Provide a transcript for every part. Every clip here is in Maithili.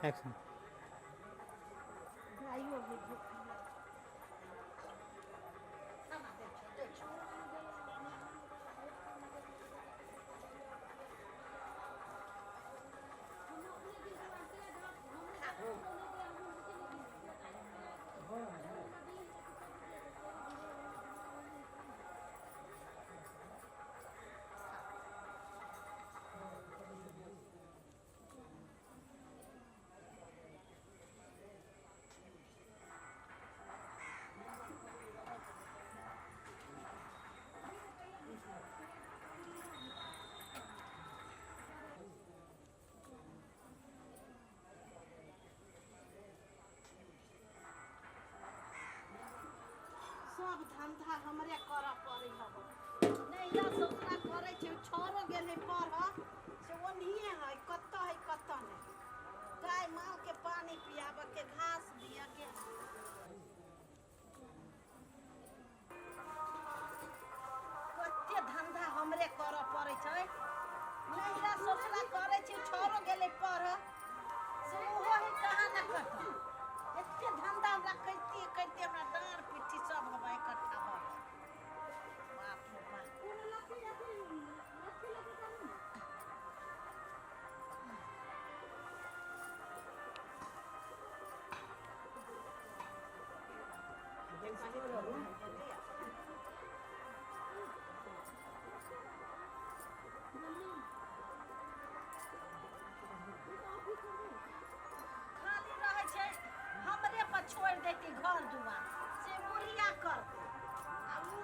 एक्शन। गाइयो भी भूख खाना दै छौ, दै छौ। सब धंधा हमरे करऽ पड़ै हब। नैहरा ससुरा करै छै, छौड़ो गेलै पढ़ऽ से ओनहिए है, कतऽ है कतऽ नहि। गाय मालके पानि पियाबऽके, घास दिअके। कते धंधा हमरे करऽ पड़ै छै। नैहरा ससुरा करै छै, छौड़ो गेलै पढ़ऽ से ओहो है कहाँ न कतऽ। एते धंधा हमरा करिते करिते हमरा डाँड़ पिट्ठी सब हवा इकट्ठा भऽ गेल। बाप रे बाप। खाली रहै छै, हमरे पर छोड़ि देती घर दुआर से बुढ़िया करतै आ उ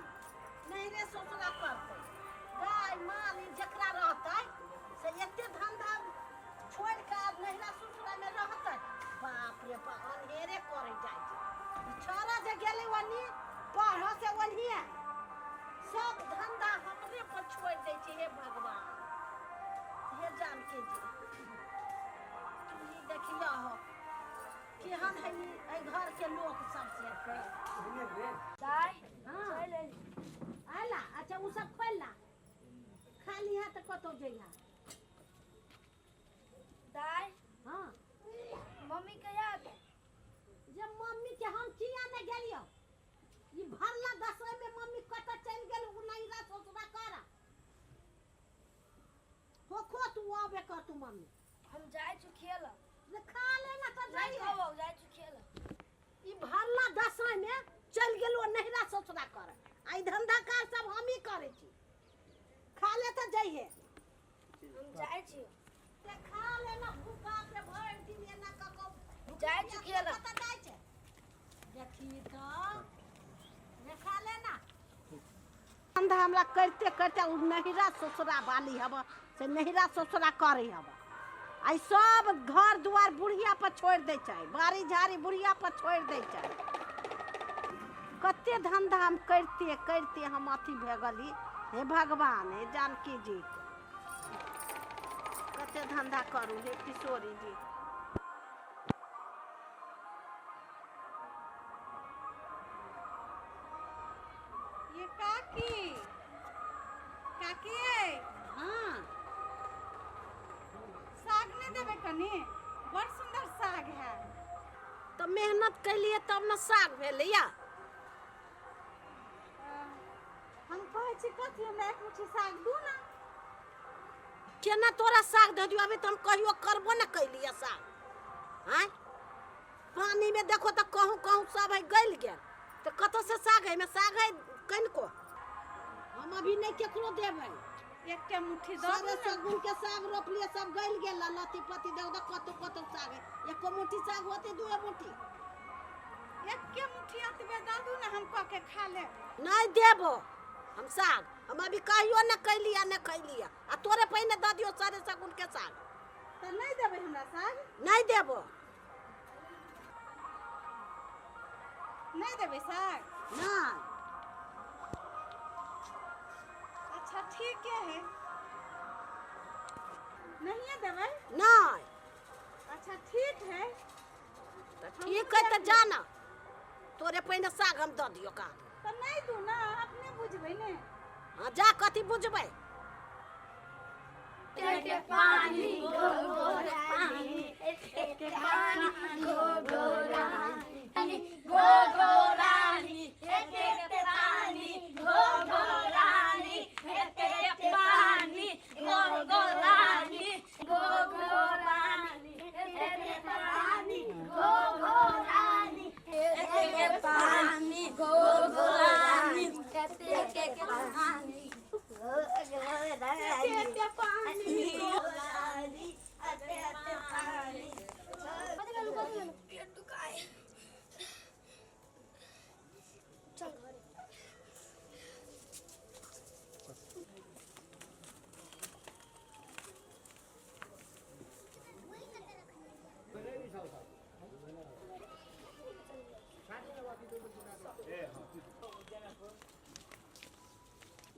नैहरे ससुरा करतै। गाय माल ई जकरा रहतै से एते धंधा छोड़ि कऽ आब नैहरा ससुरामे रहतै? बाप रे बाप, अन्हेरे करै जाइ छै। ई छौड़ा जे गेलै ओन्नी पढ़ऽ से ओन्हिए सब धंधा हमरे पर छोड़ि दै छै। हे भगवान, हे जानकी जी, तू देखियह हो केहन है ई एहि घरके लोक सबसे। दाय। हाँ। चलि एली। आयला? अच्छा, ओ सब खोलि ला, खा लिहा तऽ कतहु जइहा। दाय। हाँ। मम्मी कहिया एतै? जे मम्मी के हम किया नहि गेलियौ? ई भरला दसै में मम्मी कतऽ चलि गेल उ नैहरा ससुरा कर हो खो तू आबे कर तू मम्मी। हम जाइ छी खेल। ले खा ले ना तऽ नहि जाइए। खबौ, जाइ छी खेल। ई भरला दसै में चलि गेल ओ नैहरा ससुरा कर आ ई धंधा काज सब हमही करै छी। खा ले तऽ जइहे। हम जाइ छी। ते खा ले ना, भूखा के भरि दिन एना कऽ कऽ जाइ छी खेलऽ। कतऽ जाइ छै देखी तऽ ले खा ले ना। धंधा हमरा करिते करिते उ नैहरा ससुरा वाली हब से नैहरा ससुरा करै हब। आ ई सब घर दुआर बुढ़िया पर छोड़ि दै छै, बाड़ी झाड़ी बुढ़िया पर छोड़ि दै छै। कते धंधा हम करिते करिते हम अथी भए गेली। हे भगवान, हे जानकी जी, कते धंधा करू। हे किशोरी जी। ये काकी, काकी ये। हाँ। साग नहीं देबै कनी? बड़ सुंदर साग है। तऽ मेहनत कैलियै तब ने साग भेलै या। हम कहै छी कथी, हमरा एक मुट्ठी साग दू ना। केना तोरा साग दऽ दियौ? अभी तऽ हम कहियो करबो ने कैलियै साग। आँय, पानिमे देखो तऽ कहूँ कहूँ सब है गलि गेल तऽ कतऽसँ साग है? एहिमे साग है कनिको? हम अभी नहि केकरो देबै। एकटा मुट्ठी दऽ सारे दू ना। सगुन के साग रोपलियै, सब गलि गेल। लत्ती पत्ती देखो तऽ कतौ कतौ साग है। एको मुट्ठी साग होतै, दुए मुट्ठी? एके मुट्ठी एतबे दऽ दू ना, हम कऽ के खा लेब। नहि देबो हम साग। हम अभी कहियो नहि कैली आ नहि खैली आ तोरे पहिने दऽ दियौ सारे सगुन के साग। तऽ नहि देबै हमरा साग? नहि देबो। नहि देबै साग? नहि। अच्छा, ठीके है, नहिए देबै। नहि। अच्छा, ठीक है। तऽ ठीक है, तऽ जा ना, तोरे पहिने साग हम दऽ दियौ कहाँ। तऽ नहि दू ना, अपने बुझबै ने। हाँ, जा, कथी बुझबै? के पानी, गोर गोर पानी, के पानी।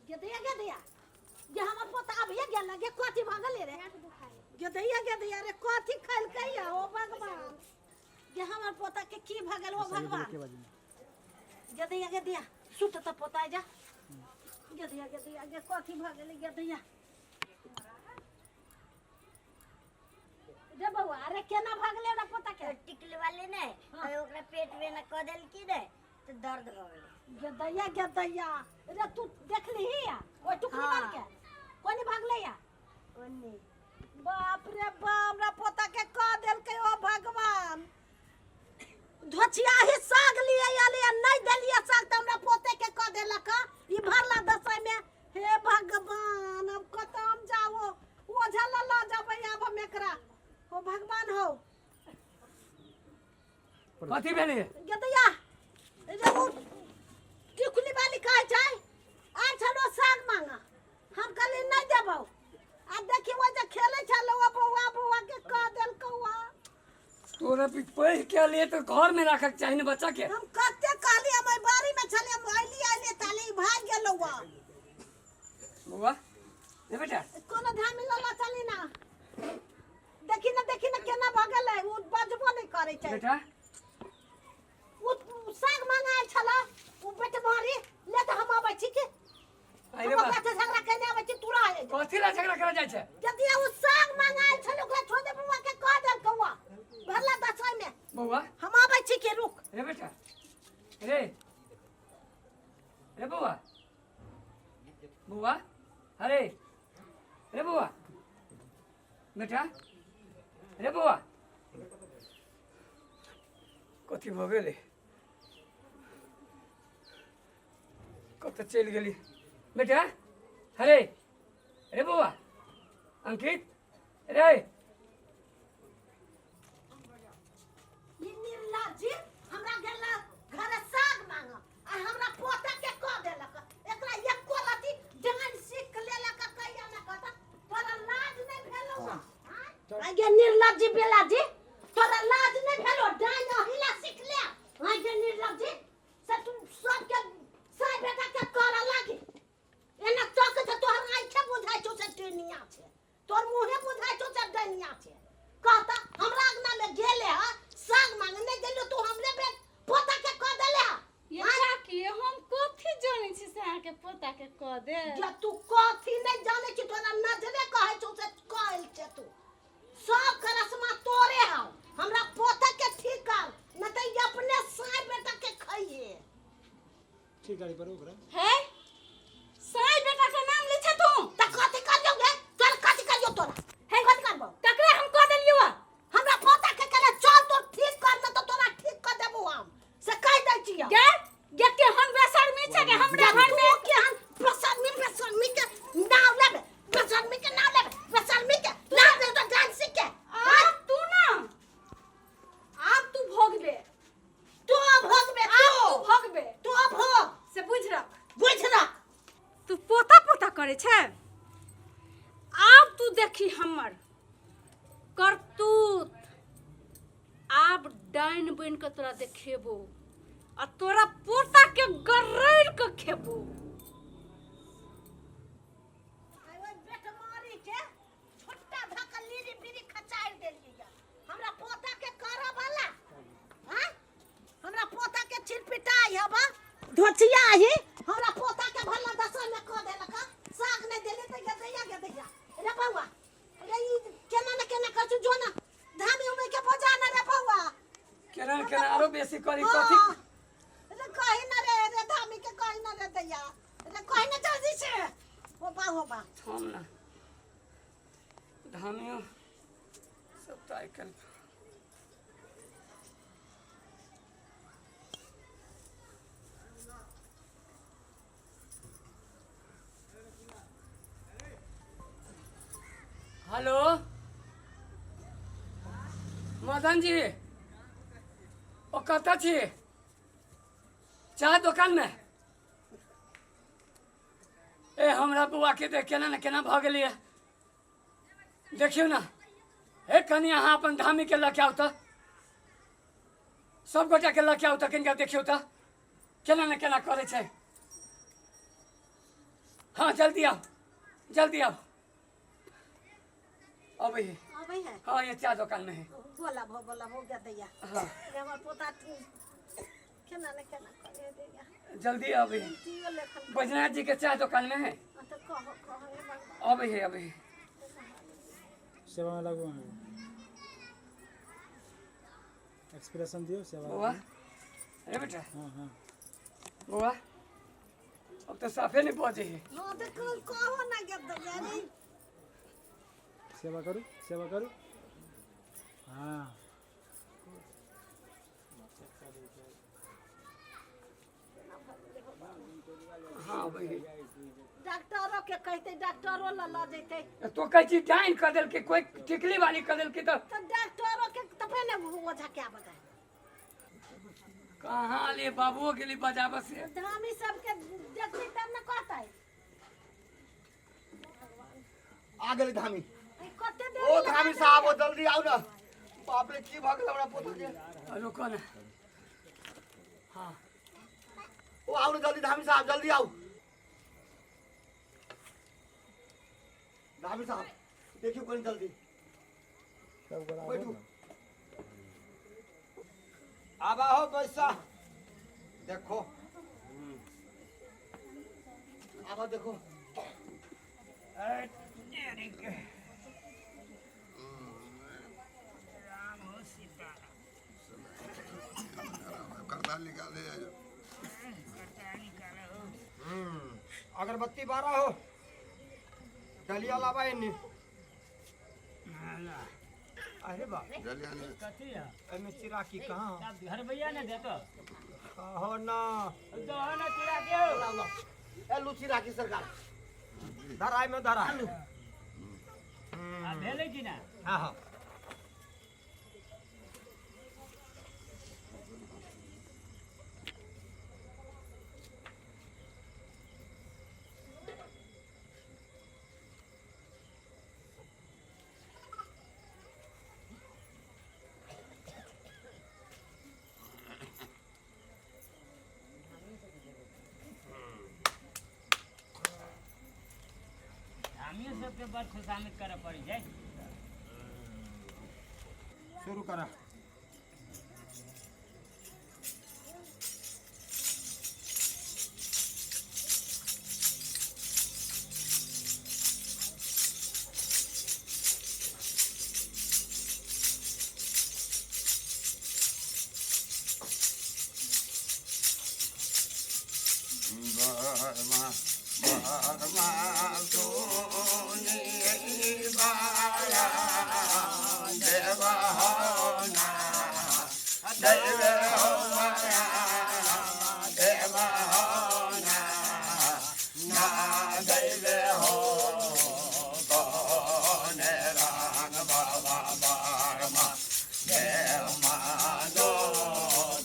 गेदैया गेदैया जे हमर पोता अभिये गेल गे कथी भऽ गेलै रे गेदैया गेदैया रे कथी खेलकै या ओ भगवान जे हमर पोता के की भऽ गेल ओ भगवान गेदैया गेदैया सुत तऽ पोता जा गेदैया गेदैया गे कथी भऽ गेलै गेदैया रे बौआ अरे केना भऽ गेलै ओकरा पोता के टिकले वाले ने हाँ। और ओकरा पेट में ना कऽ देलकी ने तऽ दर्द भऽ गेलै गेदैया गेदैया रे तू देखलिही या ओहि टुकड़ी हाँ। मार के कोनी भागलै या ओन्ने बाप रे बाप हमरा पोता के कह देलकै ओ भगवान धोचिया ही साग लिए आले आ नहीं देलिए साग तऽ हमरा पोते के कह देलक हँ। ई भरला दसै में हे भगवान अब कतऽ हम जाओ ओझा ल लऽ जेबै आब हम एकरा हो भगवान हो कथी भेलै गेदैया रे ओ टिकुली वाली कहै छै आइ छलो साग मांगा हम कहली नहीं देबौ आ देखी ओ जे खेलै छलो ओ बौआ बौआ के कह देलकौ आ तोरा भी पढ़ के लिए तो घर में रखे के चाही ने बच्चा के हम कते कहली हम एहि बाड़ी में छलियै हम अयली अयली ताली भागि गेलौ आ बौआ ए बेटा कोनो ध्यान मिलल ना चली ना देखी ना देखी ना केना भऽ गेलै ओ बजबो नहि करै छै बेटा ओ ओ साग मांगायल छला ओ बेटमारी ले तऽ हम अबै छी की अरे हम बा ओकरा से झगड़ा केने अबै छी तू रह कथी ला झगड़ा करा जाइ छै यदि ओ साग मांगायल छल ओकरा छोड़ दे बौआ के कह देलकौ भरला दसै में बौआ हम अबै छी के रुक रे बेटा रे रे बौआ बौआ अरे रे बौआ बेटा रे बौआ कथी भऽ गेलै कतऽ चलि गेली बेटा अरे रे बौआ अंकित रे ई निर्लज्जी हमरा गेला घरे साग मांग आ हमरा पोता के कह देलक एकरा एको रति डान सीख लेलक कहिया ना कहता तोरा लाज नहीं भेलौ आगे निर्लज्जी बेलाजी तोरा लाज नहीं भेलौ डान अहिला सीख ले आगे निर्लज्जी से तू सबके साय बेटा के करऽ लागी एना तक छै तोहर आँखे बुझाइ छौ से टेनिया छै तोहर मुँहे बुझाइ छौ से डनिया छै कहता हमरा अंगना में गेले ह साग मांगे नहीं गेलियो तू हमरे बे पोता के कह देले ह ये काकी हम कथी जानै छी से अहाँके पोता के कह दे जे तू कथी नहीं जाने छी तोरा नजरे कहै छौ से कहल छै तू सब करसमा तोरे हौ हमरा पोता के ठीक कर न तऽ ई अपने साय बेटा के खइहे ठीक गाड़ी पर ओकरा है साई बेटा के नाम ले छे तू तऽ कथी करियौ गे चल कथी करियौ तोरा हे कथी करबौ तकरा हम कह देलियौ हमरा पोता के कहले चल तो ठीक कर न तऽ तोरा ठीक कर देबौ हम से कहि दै छियौ गे गे केहन बेशर्मी छै गे हमरा घर में केहन बेशर्मी बेशर्मी के नाम लेबे बेशर्मी के नाम लेबे बेशर्मी के नाम लेबे तऽ जान सीख के आब तू ना आब तू भोगबे तू भोगबे आब तू भोगबे तू भोग से बुझ रख बुझ रख तू पोता पोता करे छै आब तू देखी हमर करतूत आब डाइन बनि कऽ तोरा देखेबो आ तोरा पोता के गरैर के खेबो आइ ओहि बेटमारी के छोटा धक्का लीरी बीरी खचारि देलियै यऽ। हमरा पोता के करऽ वाला आँय? हमरा पोता के छिरपिटाइ हबा धोचिया ही हमरा पोता के भला दशा में कऽ देलक हँ। साग नहि देली तऽ गेदैया गेदैया रे बौआ रे ई केना ने केना कर जो ना धामी उमी के बजा ना रे बौआ केना ने केना आरो बेसी करी कथी हाँ। रे कही ना रे रे धामी के कही ना रे दैया रे कही ना जल्दी से हो बा हो बा थम ना धामियो सब तऽ आइ काल्हि हेलो मदन जी ओ कतऽ छी चाह दोकानमे ए हमरा बौआके देख केना ने केना भऽ गेलैए देखियौ ने हे कनि अहाँ अपन धामीके लऽ के आउ तऽ सब गोटाके लऽ के आउ तऽ कनिका देखियौ तऽ केना ने केना करै छै। हाँ जल्दी आओ, जल्दी आओ। अबै है। अबै है। हाँ ये चाय दुकान में है। बोला भो बोला भो गया दैया। हाँ। ये हमर पोता केना ने केना करे दैया। जल्दी अबै है। गिनतियो लेखन। बैजनाथ जी के चाय दुकान में है। हाँ, तऽ कहो कहो हे भगवान। अबै है, अबै है। सेवा में लागू अहाँ। एक्सप्रेशन दियौ सेवा। बौआ, अरे बेटा। हाँ हाँ। बौआ अब तो साफे नहीं पहुँचे है। हाँ तऽ कहो ना गे दैया रे। सेवा करू, सेवा करू। हाँ। हाँ भाई। डॉक्टरो के कहते डॉक्टरो ल ल जैते। तो कहै छी डाइन कऽ देलकै, कोई टिकली वाली कऽ देलकै तऽ। तऽ डॉक्टरो के तऽ पहिने ओझा के आबऽ दे। कहाँ ले बाबुओ गेली बजाबऽ से। धामी सबके देखतै तब ने कहतै। आ गेली धामी। ई कते देरी ओ लगा धामी देलकै? साहब, ओ जल्दी आउ ना। बाप रे की भऽ गेल हमरा पोता के। रुको ना। हाँ। ओ आउ ना जल्दी धामी साहब, जल्दी आउ। धामी साहब देखियो कनी जल्दी। सब गोरा बैठू। आबा हो पैसा देखो। आबा देखो। करताल निकाल दे जाओ। अगरबत्ती बारह हो डलिया लावा इन्नी। अरे बा डलिया नहीं। कथी है? एमे चिराकी कहाँ? घर भैया ने देतो। कहो ना। दहो ना चिराकी हो। लाओ, लाओ। ए लुची राखी सरकार। धरा में धरा। आ भेलै कि ना? हाँ हाँ। हमियो सबके बड़ खुशामद करे पड़ी जाए। शुरू करा। बर्मा बर्मा सोनी बाया देवा हो ना देव हो माया देवा हो ना ना देव हो कोने रंग बाबा बर्मा देव मानो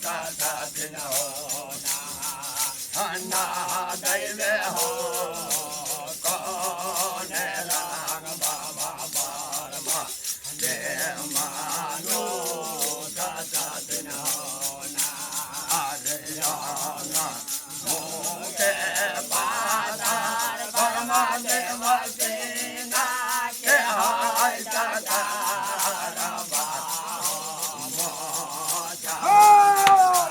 दादा दिन हो ना ना दैव हो कोने रंग बाबा बर्मा देव मानो दादा दिन हो ना अरे ना मोके पादार बर्मा देव सेना के हाय दादा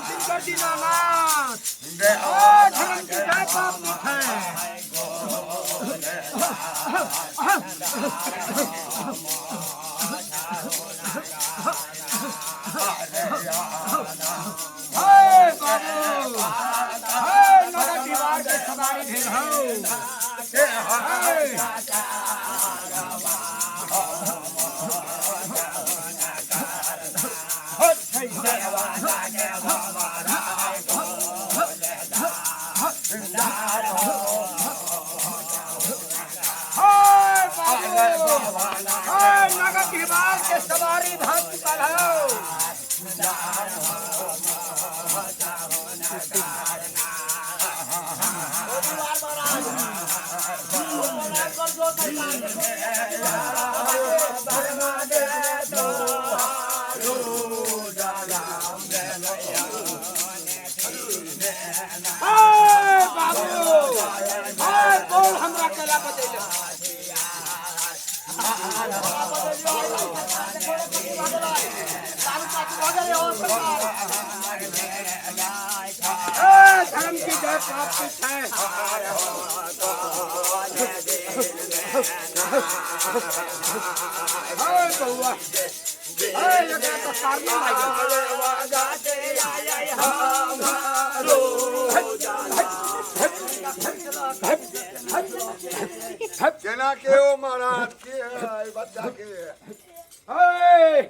दिनकर दीनानाथ देव ओ धर्म की जय बाप है। हे बाबू, हे नगर दीवार के सवारी भेल हौ। हे। हे बाबू, हे नगर दीवार के सवारी भऽ चुकल हौ। हे बाबू, हे बोल हमरा केला बजेले। हे धर्म की जय पाप की छाय। हे बउआ, हे एकरा तो कारनी लागि केना के ओ महाराज के है बच्चा के? हे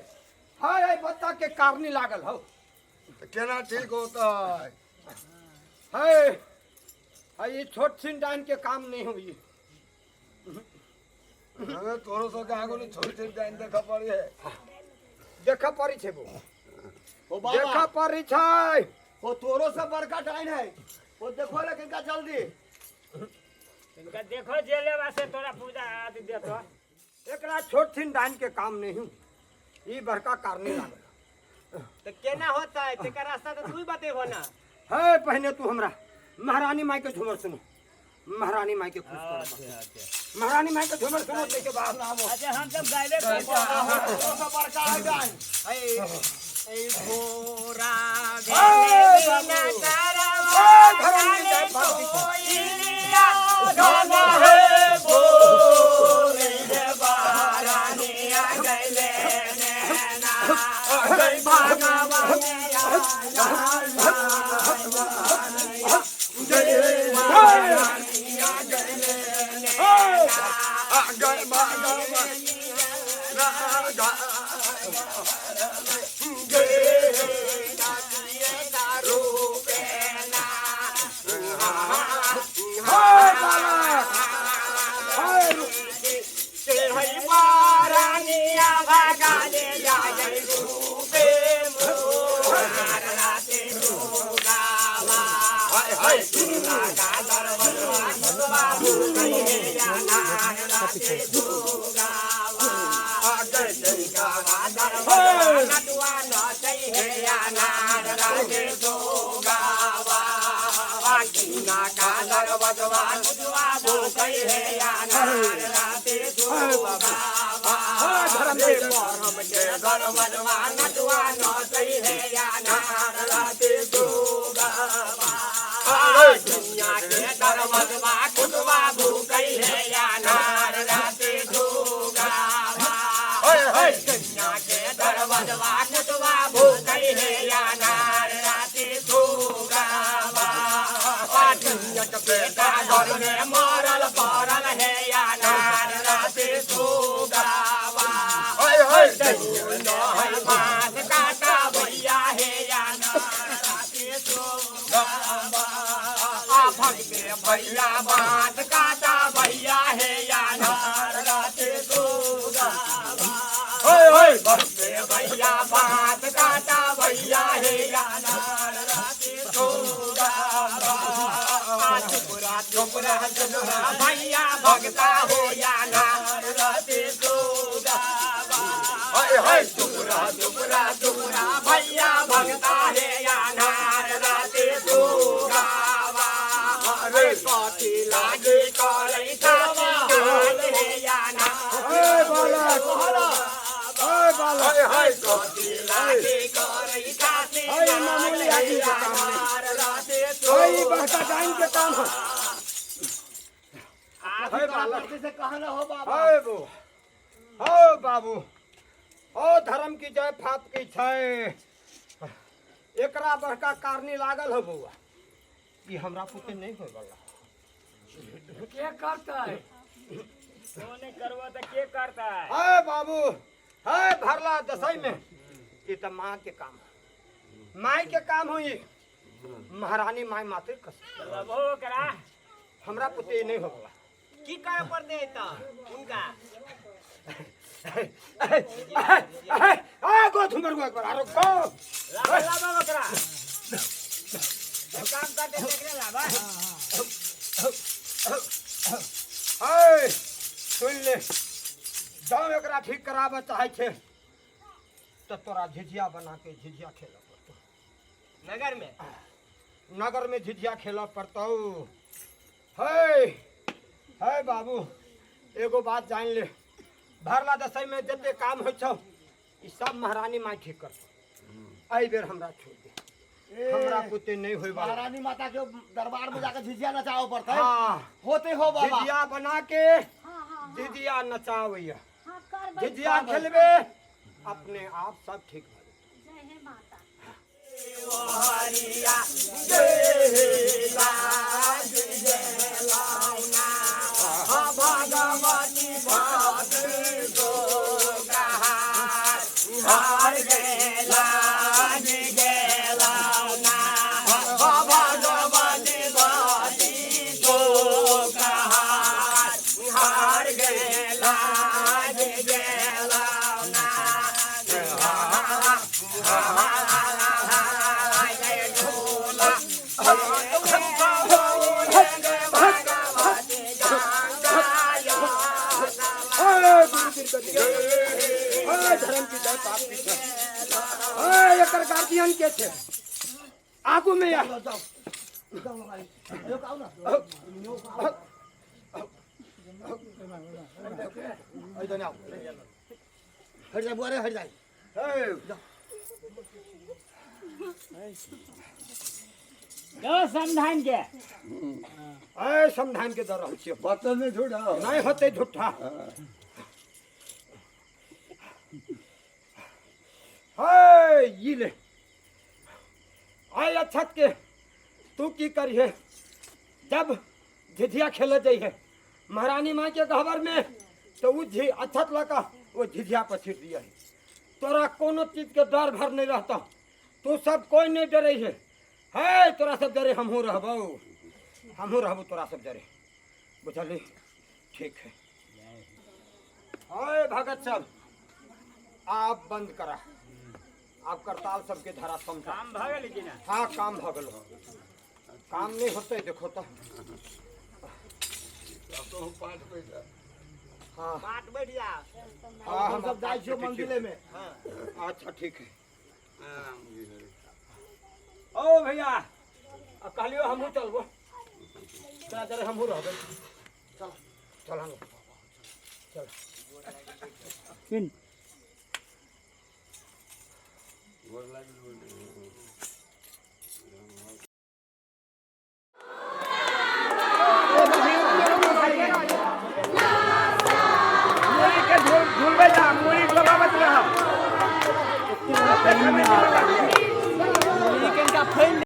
हे बच्चा के कारनी लागल हो। केना ठीक होता है? हे हे ये छोट छिन डाइन के काम नहीं हुई। हमें तोरो सब के आगू नहीं छोट छिन डाइन देखा पड़ी है। देखा पड़ी छे बो। ओ बाबा, देखा पड़ी छै। ओ तोरो सब बड़का डाइन है, ओ देखो ले किनका जल्दी। इनका देखो जेले वासे तोरा पूजा आदि देतो। एकरा छोट छिन डाइन के काम नहीं हूँ, ई बड़का कारनी लागल। तो केना होता है तेकर रास्ता तो तू ही बतेबो ना। हे पहले तू हमरा महारानी माई के झूमर सुनो, महारानी माई के खुश कर। महारानी माई के झूमर सुनो के बाद अच्छा हम सब गायबे करबो। तोरो सब बड़का है डाइन। ए घोरा हे बिना बाबू, हे धर्म की जय पाप की छाय। गाना है बोले रे बारानिया गैले नैना गई भगवानिया हे बालक, हे बारानिया भगाले जाय रूपे मोराते गावा भैया भगता हो या नारते चुपरा चुपरा चुपरा भैया भगता है या नारते गावा अरे कथी लागे करै हे या हे बालक, हे बालक, कथी लागे करै हे मामूली आदमी के काम नहीं, हे बड़का डाइन के काम है। हे बालक, से कहना हो बाबा। हे बो, हो बाबू, ओ धर्म की जय फाप की छाय। एकरा बड़का कारनी लागल हो बउआ, ई हमरा पुते नहीं होय वाला। के करता है? तो नहीं करबो तो के करता है? हे बाबू, हे भरला दसई में ई त माँ के काम है, माई के काम हुई, महारानी माई माते कसम। लबो करा हमरा पुते नहीं हो वाला। की करे पड़ते त उनका? आ गो थुमर गो एक बार आरो गो। लाबा लाबा बकरा काम करते देखने लाबा। हे सुन ले, जाओ एकरा ठीक कराबऽ चाहै छै तऽ तोरा झिझिया बना के झिझिया खेलऽ पड़तौ नगर में। नगर में झिझिया खेलऽ पड़तौ। हे हे बाबू, एगो बात जान ले, भरला दसई में जते काम होइ छौ ई सब महारानी माई ठीक करतौ। एहि बेर हमरा छोड़ दे, हमरा पुते नहीं होय वाला। महारानी माता के दरबार में जाकर झिझिया नचाओ पड़ता है। हाँ। होते हो बाबा। झिझिया बना के हाँ हाँ झिझिया नचावैया, हाँ करबै। झिझिया खेलबे अपने आप सब ठीक भऽ जेतौ। जय हे माता। धर्म की जय पाप की जय। ए, एकर गार्जियन के छै आगू में आ। हट जा बुआ रे, हट जा। हे, दो समझाइन के। ए, समझाइन के दऽ रहल छियौ। बर्तन नहीं झूठा। नहीं होतै झूठा। हे ई ले आय अक्षत के, तू की करिहे जब झिझिया खेले जइहे महारानी माँ के गहबर में, तो उ झि अक्षत लऽ कऽ ओ झिझिया पर छीट दिया है। तोरा कोनो चीज के डर भर नहीं रहता, तू सब कोई नहीं डरे है। हे तोरा सब डरे हमहूँ रहबौ, हमहूँ रहबौ तोरा सब डरे, बुझली? ठीक है। हाय भगत सब, आप बंद करा, आप करताल सबके धरा समझा। काम भऽ गेलै कि ना? हाँ काम भऽ गेलो, काम नहीं होते देखो तो। तो हम पाठ पैसा। हाँ पाठ बैठ जा। हाँ हम सब जाइ छियो मंदिरे में। अच्छा ठीक है। ओ भैया आ कहलियो हमहूँ चलबो, तोरा जरे हमहूँ रहबै। चल चल हम चल। सुन मुड़ी के झूल झूलबे जा, मुड़ी डोलाबत रह। मुड़ी के इनका फैल ए,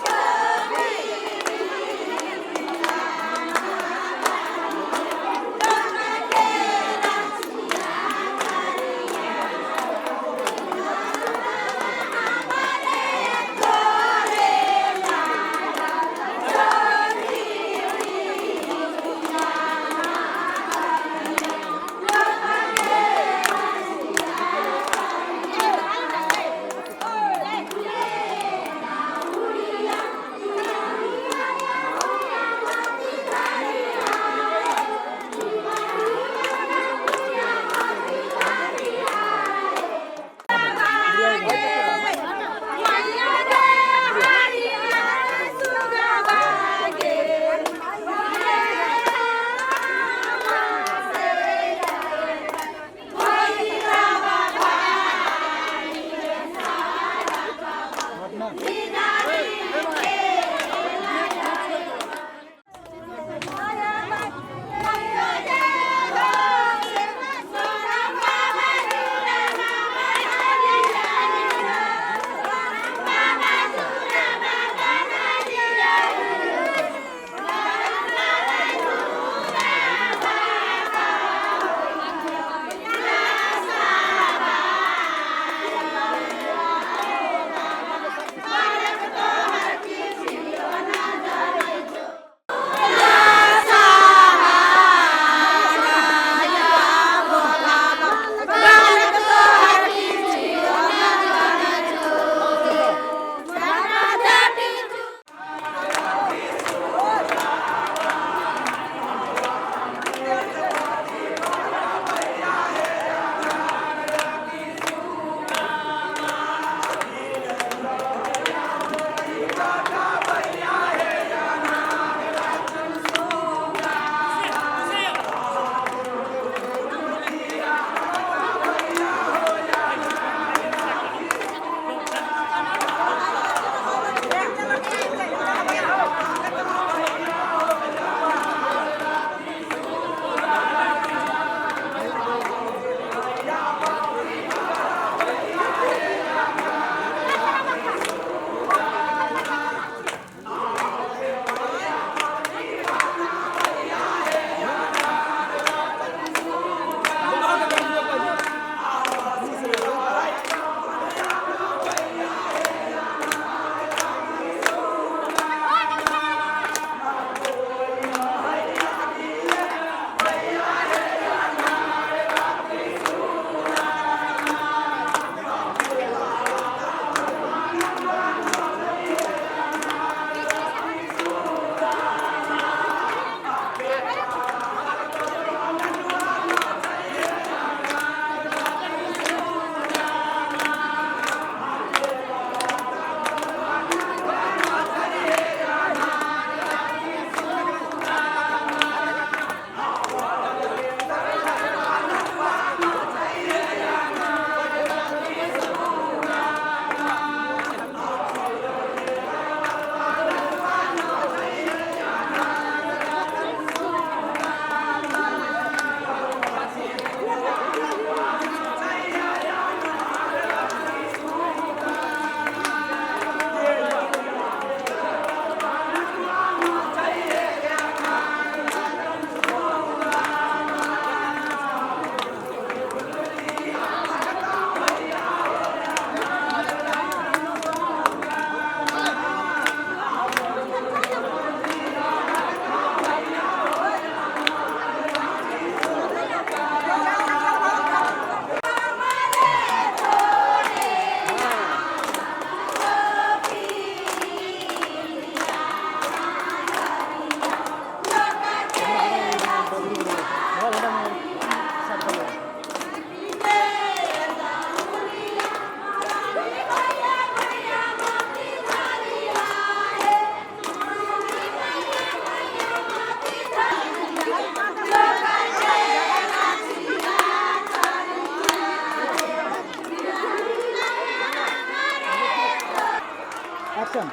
एक्शन।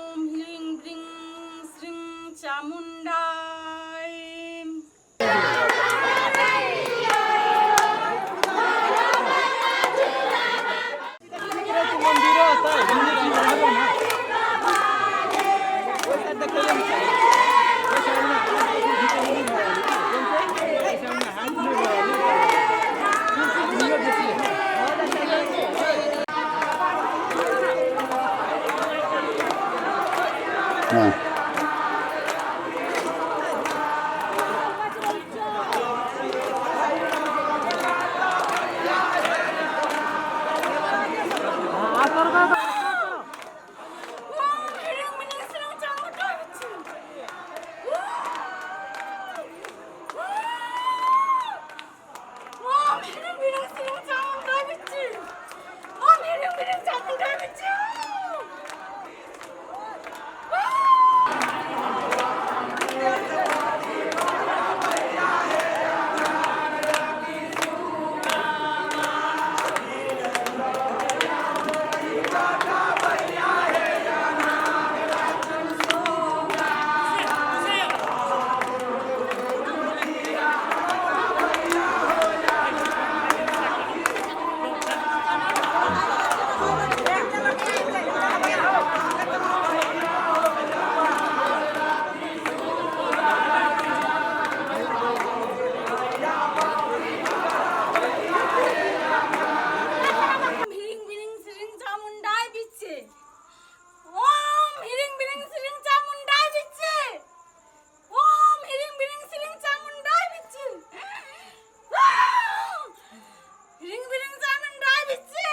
ओम ह्रीं ह्रीं श्रीं चामुण्डाय। ओम ह्रीं ह्रीं श्रीं चामुण्डाय विच्चे। ओम ह्रीं ह्रीं श्रीं चामुण्डाय विच्चे। ओम ह्रीं ह्रीं चामुण्डाय विच्चे। ह्रीं ह्रीं श्रीं चामुण्डाय विच्चे। ओम ह्रीं ह्रीं श्रीं चामुण्डाय विच्चे। ओम ह्रीं ह्रीं श्रीं चामुण्डाय विच्चे। ह्रीं ह्रीं चामुण्डाय विच्चे।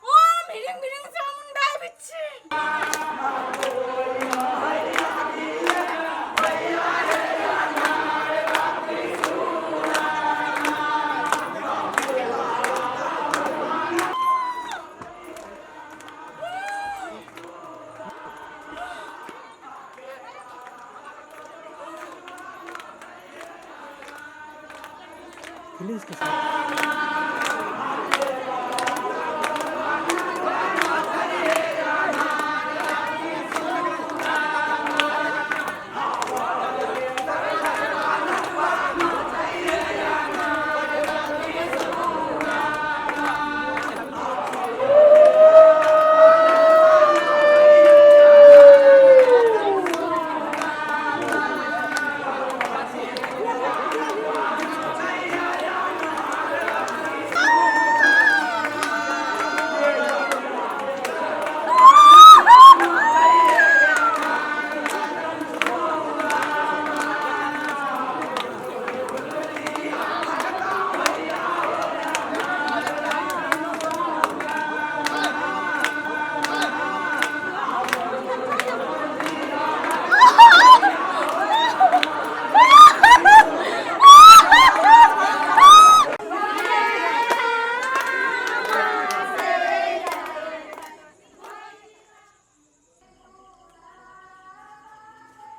ओम ह्रीं ह्रीं चामुण्डाय विच्चे। प्लीज के साथ।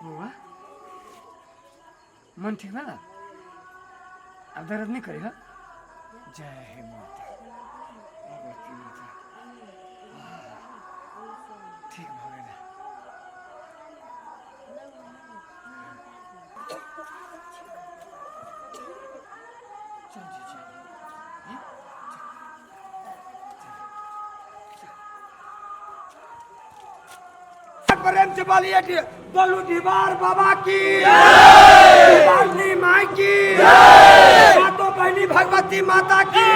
बौआ, मन ठीक भेल? आब दर्द नहि करे? जय हे माता, भगवती माता। ठीक भऽ गेल। चल जी, चल। हैं? प्रेम से बोलिए बोलू दीवार बाबा की, दीवारनी माई की, सातों बहनी भगवती माता की।